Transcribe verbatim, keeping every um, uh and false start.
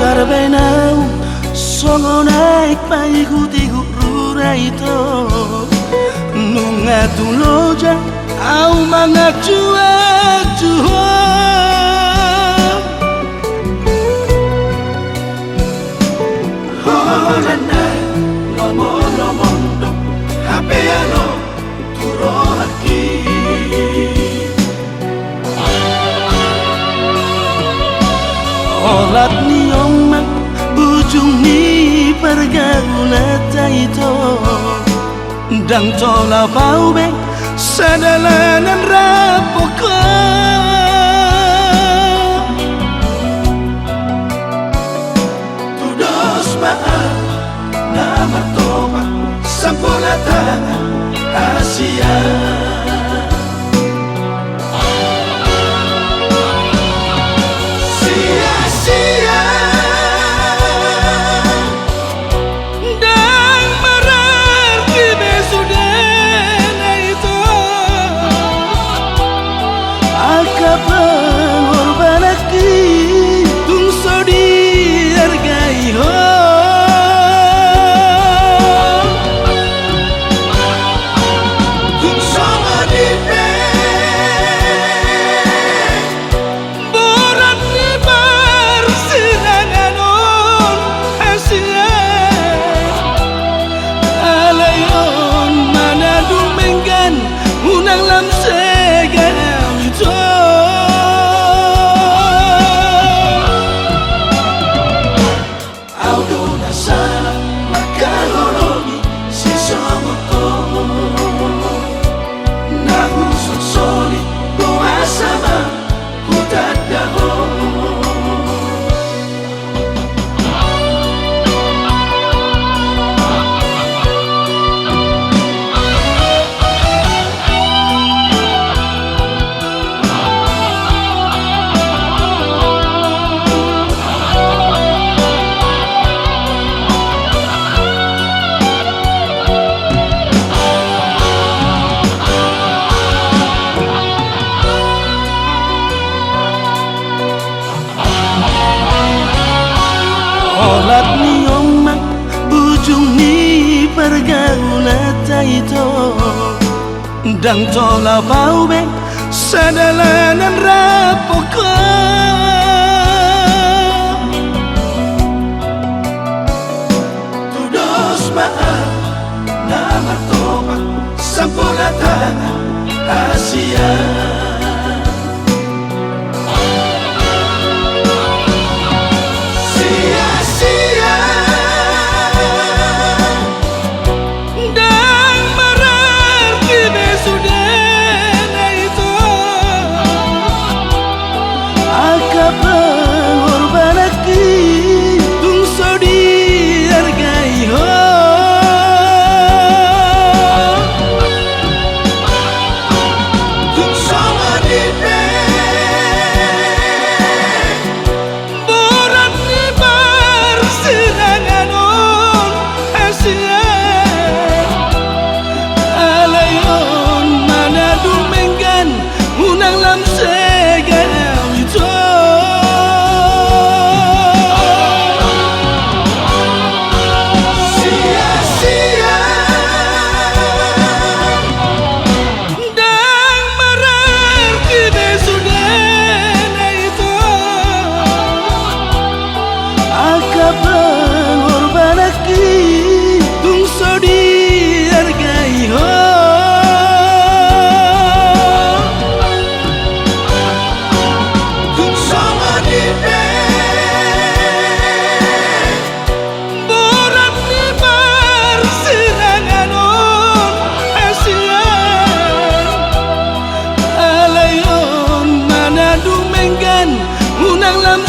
Tarbaen ahu songon aek paihut-ihut rura ito. Nunga tu loja ahu manganju-anju ho. Holan aek lomo-lomo do hape alo tu rohangki. Olat ni omak bujung ni pargaulanta ito. Ndang tolap ahu be sadalanan rap ho. Tudos ma ahu na martopang sampulna tangan hasian. Sia-sia ndang mararti be sudena ito. Angka pengorbananki tung so dihargai ho. Tung songon i pe borat ni parsirangan on hasian. Alai on ma na dung denggan, unang lam sega ahu ito. Ahu do na sala mangkaholongi sisongon ho. Na husolsoli boasa ma hutanda ho. Olat ni omak bujung ni pargaulanta ito. Ndang tolap ahu be sadalanan rap ho. Tudos ma ahu na martopang sampulna tangan hasian. Sia-sia ndang mararti be sudena ito. Angka pengorbananki tung so dihargai ho. Tung songon i pe borat ni parsirangan on hasian. Alai on ma na dung denggan, unang lam sega ahu ito. Sia-sia ndang mararti be sudena ito. Angka pengorbananki tung so dihargai ho. Tung songon i pe borat ni parsirangan on hasian. Alai on ma na dung denggan, unang lam